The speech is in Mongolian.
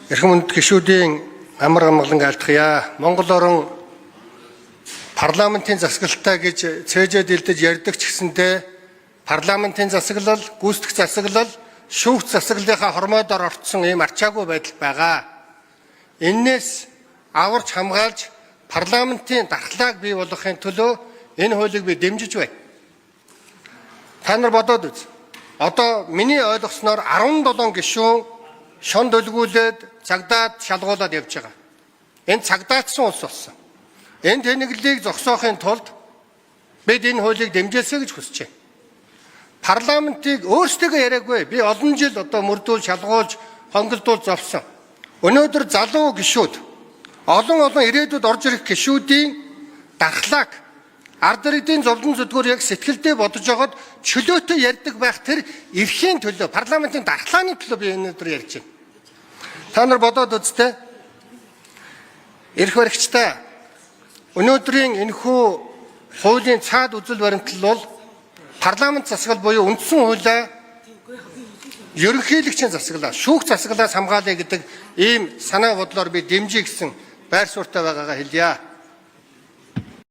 Эрхэм хүндэт гишүүдийн амар амгалан айлтгая. Монгол орон парламентын засаглалтай гэж цээжээ дэлдэж ярьдаг ч гэсэндээ парламентын засаглал, гүйцэтгэх засаглал, шүүх засаглалынхаа хормойдоор орцсон ийм арчаагүй байдал байгаа. Эннээс аварч хамгаалж парламентын дархлааг бий болгохын төлөө энэ хуулийг би дэмжиж байна. Та нар бодоод үз. Одоо миний ойлгосноор 17 гишүүн шонд өлгүүлээд цагдаад шалгуулад явж байгаа. Энэ цагдаадсан улс болсон. Энэ тэнэглэлийг зогсоохын тулд бид энэ хуулийг дэмжээсэй гэж хүсэж байна. Парламентыг өөрсдөө яриаггүй. Би олон жил одоо мөрдүүл шалгуулж хонголдуул зовсон. Өнөөдөр залуу гишүүд олон олон ирээдүйд орж ирэх гишүүдийн дархлааг ард иргэдийн зовлон зүдгүүр яг сэтгэлдээ бодож байгаад чөлөөтэй ярьдаг байх тэр эрхийн төлөө парламентын дархлааны төлөө би өнөөдөр ярьж байна. Та нар бодоод үзтээ. Эрх баригчтай өнөөдрийн энэхүү хуулийн цаад үзэл баримтлал бол парламент засаглал буюу үндсэн хуулиа ерөнхийлөгчийн засаглалаа, шүүх засаглалаас хамгаалъя гэдэг ийм санаа бодлоор би дэмжиж гэсэн байр суурьтай байгаагаа хэлье.